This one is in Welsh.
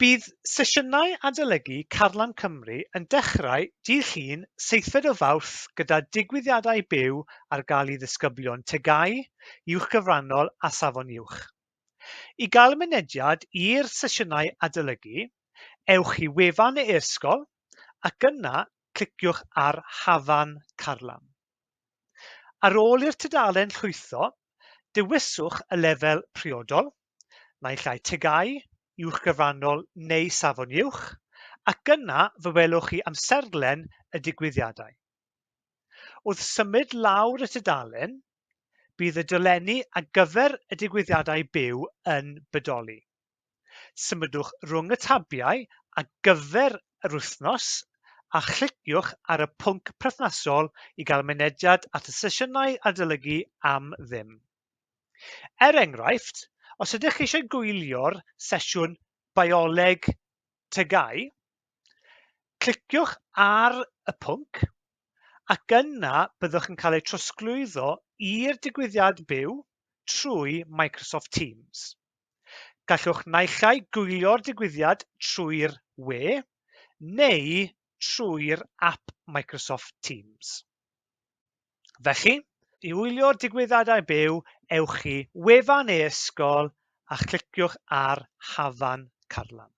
Bydd sesiynau adolygu Carlam Cymru yn dechrau dydd Llun, seithfed o Fawrth gyda digwyddiadau byw ar gael i ddisgyblion TGAU, Uwch Gyfrannol a Safon Uwch. I gael mynediad i'r sesiynau adolygu, ewch i wefan e-ysgol ac yna cliciwch ar Hafan Carlam. Ar ôl i'r tudalen llwytho, dewiswch y lefel priodol, naill ai TGAU, Uwch Gyfrannol neu Safon Uwch, ac yna fe welwch chi amserlen y digwyddiadau. Wrth symud lawr y tudalen, bydd y dolenni ar gyfer y digwyddiadau byw yn bodoli. Symudwch rhwng y tabiau ar gyfer yr wythnos a chliciwch ar y pwnc perthnasol i gael mynediad at y sesiynau adolygu am ddim. Er enghraifft, os ydych chi eisiau gwylio'r sesiwn Bioleg TGAU, cliciwch ar y pwnc ac yna byddwch yn cael eu trosglwyddo i'r digwyddiad byw trwy Microsoft Teams. Gallwch naill ai gwylio'r digwyddiad trwy'r we neu trwy'r ap Microsoft Teams. Felly, i wylio'r digwyddiadau byw, ewch i wefan e-ysgol a chliciwch ar Hafan Carlam.